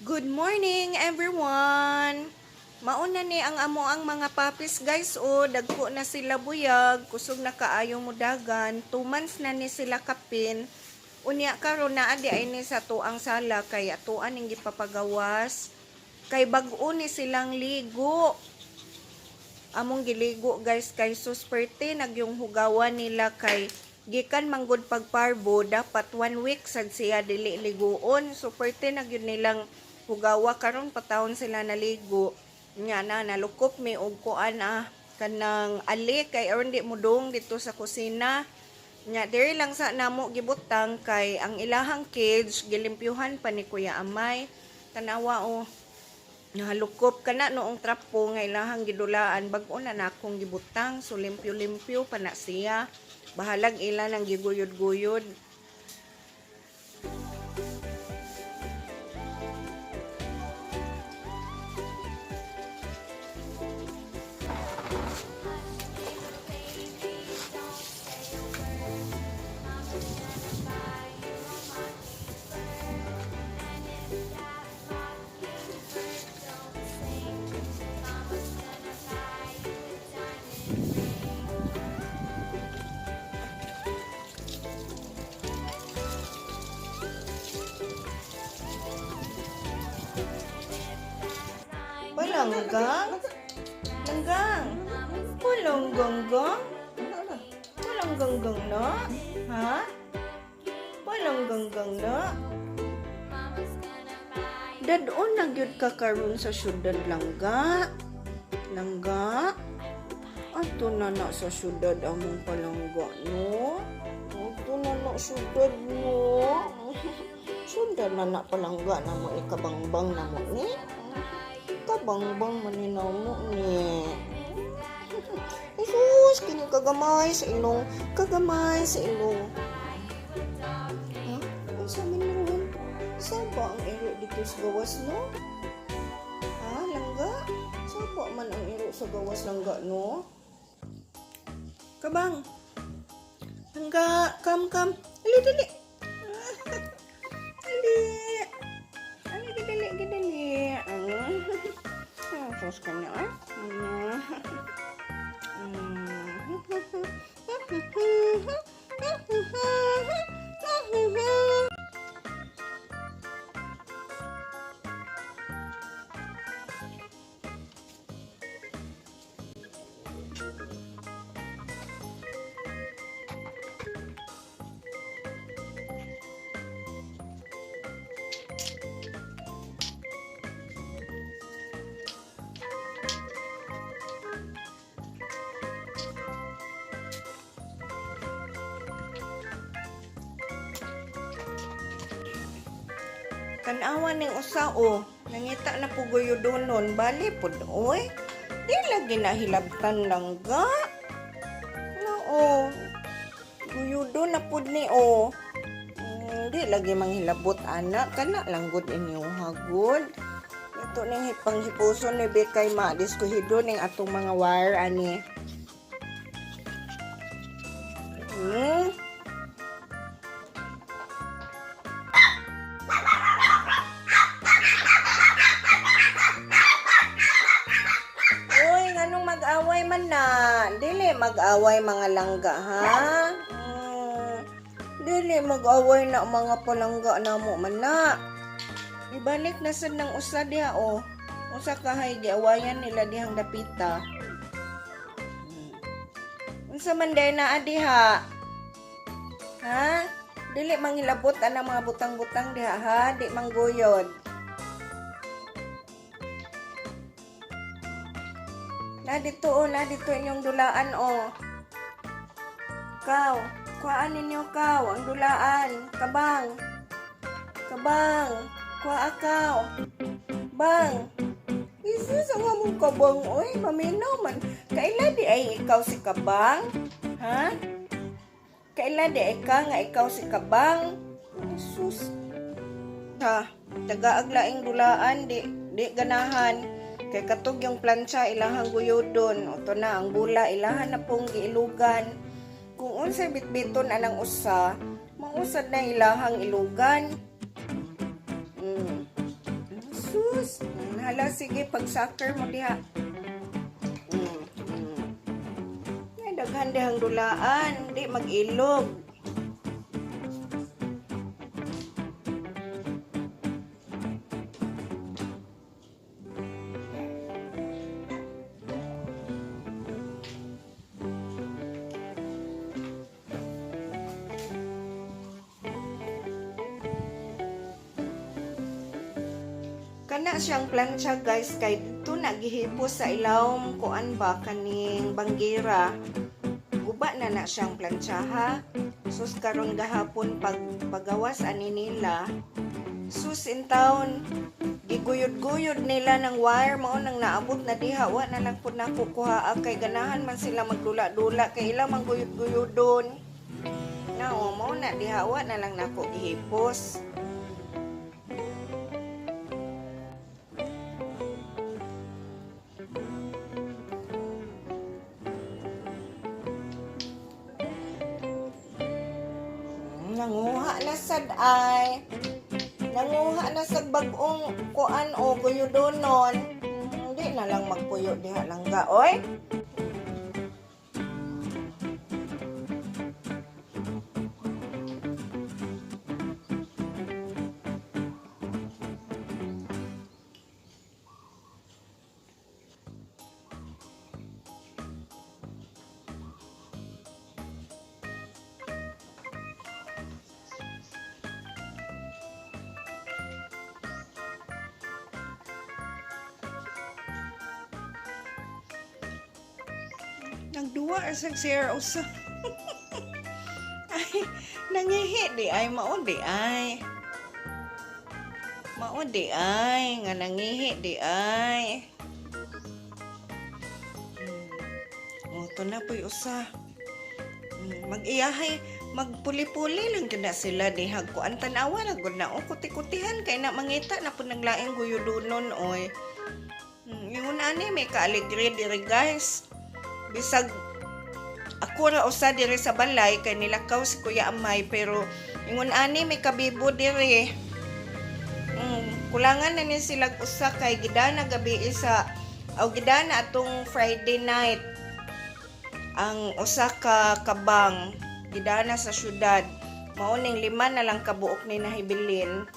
Good morning, everyone! Mauna ni ang amo ang mga puppies, guys, o dagko na sila buyag, kusog na kaayo mo dagan, 2 months na ni sila kapin. Unya karon naa di ay ni sa tuang sala kay atuan ning gipapagawas kay bag-o ni silang ligo. Among giligo, guys, kay susperte nagyung hugawan nila kay gikan manggod pagparbo, dapat one week sad siya dili liguon. So perte na gyud nilang hugawa. Karon patawon sila naligo nga na nalukop mi og kuan kanang ali kay aron di modung dito sa kusina. Nya diri lang sa namo gibutang kay ang ilahang cage gilimpyuhan pa ni Kuya Amay. Tanawa oh, nahalukop ka na noong trapo nga ilahang gidulaan. Bag-o na nakong gibutang, so limpyo-limpyo pa na siya. Bahalag ila nang giguyod-guyod. Palanggang? Langgang? Palanggang? Palanggang na? Ha? Palanggang na? Dadon na gyud ka karon sa syudad, langga. Langga? Ato na na sa syudad among palangga, no? Ato na na syudad, no? Syudad na na palangga na mo ni, kabangbang na mo ni. Kabangbang man ni na mo ni. Jesus, kini kagamay sa ilong, kagamay sa ilong. Ha? Unsa man ron? Saba ang iro dito sa gawas, no? Ha, langga? Saba man ang iro sa gawas, langga, no? Kabang! Langga, come, come. Dali, dali. Dali. Dali, dali, dali. Ah, sus kanya, eh. Tanawa ning usa o, nangita na po guyudonon, bali pod oy. Di lagi na hilabtan, langga. Na o, guyudon na pod ni o. Di lagi manghilabot ana, kana langgod inyong hagod. Ito ning hipanghipuson ni Bekay, ma diskuhido ning atong mga wire ani. Uy, nganong mag-away man na? Dili mag-away mga langga, ha? Dili mag-away na mga palangga namo man na. Ibalik na sad ng usa diha oh. Usa ka hay giawayan nila dihang dapita. Unsa man day naa diha? Ha? Dili manghilabot anang mga butang-butang diha, ha? Di mangguyod. Na dito oh, na dito inyong dulaan oh. Kaw, kuhaan ninyo kaw, ang dulaan. Kabang. Kabang. Kuha kaw. Bang. Jesus, ang among kabang, oy, maminaw man. Kaila di ay ikaw si kabang? Ha? Kaila di ay ka nga ikaw si kabang? Jesus. Ha, tagaag laing dulaan, di ganahan. Kay katog yung plancha, ilahang guyodon. Oto na, ang bula, ilahan na pong giilugan. Kung unsay bitbiton anang usa, mausad na ilahang ilugan. Sus, hala sige, pag soccer mo diha. Ay, daghan dihang dulaan, di mag-ilog. Kana siyang plancha, guys, kay dito nagihipos sa ilawom kuan ba, kaning banggira. Guba na na siyang plancha, ha. Sus, karon gahapon pag pagawas ani nila. Sus, in town giguyod-guyod nila ng wire, mao nang naabot na diha. Wa na lang pud nako kuha kay ganahan man sila magdula-dula kay ila man guyod-guyodon. Na o mao na diha, wa na lang nako gihipos. Nanguha na sad ay. Nanguha na sa bag-ong kuan o guyudonon. Hindi na lang magpuyo diha lang ga, oy. Nagduwa sa share usa. Ay, nangihi di ay, mao di ay. Mao di ay, nga nangihi di ay. Oh, to na po'y usa. Mag-iyahay, magpuli-puli lang gyud na sila dihag kuan, tan-awa na gud na oh, kuti-kutihan kay na mangita na pud ng laing guyudonon, oy. Ingon ani may kaalegre diri, guys. Bisag ako ra usa diri sa balay kay nilakaw si Kuya Amay, pero ingon ani may kabibo diri. Kulangan na ni sila usa kay gidana gabi isa aw gidana atong Friday night ang usa ka kabang, gidana sa syudad. Mao ning lima na lang kabuok ni nahibilin.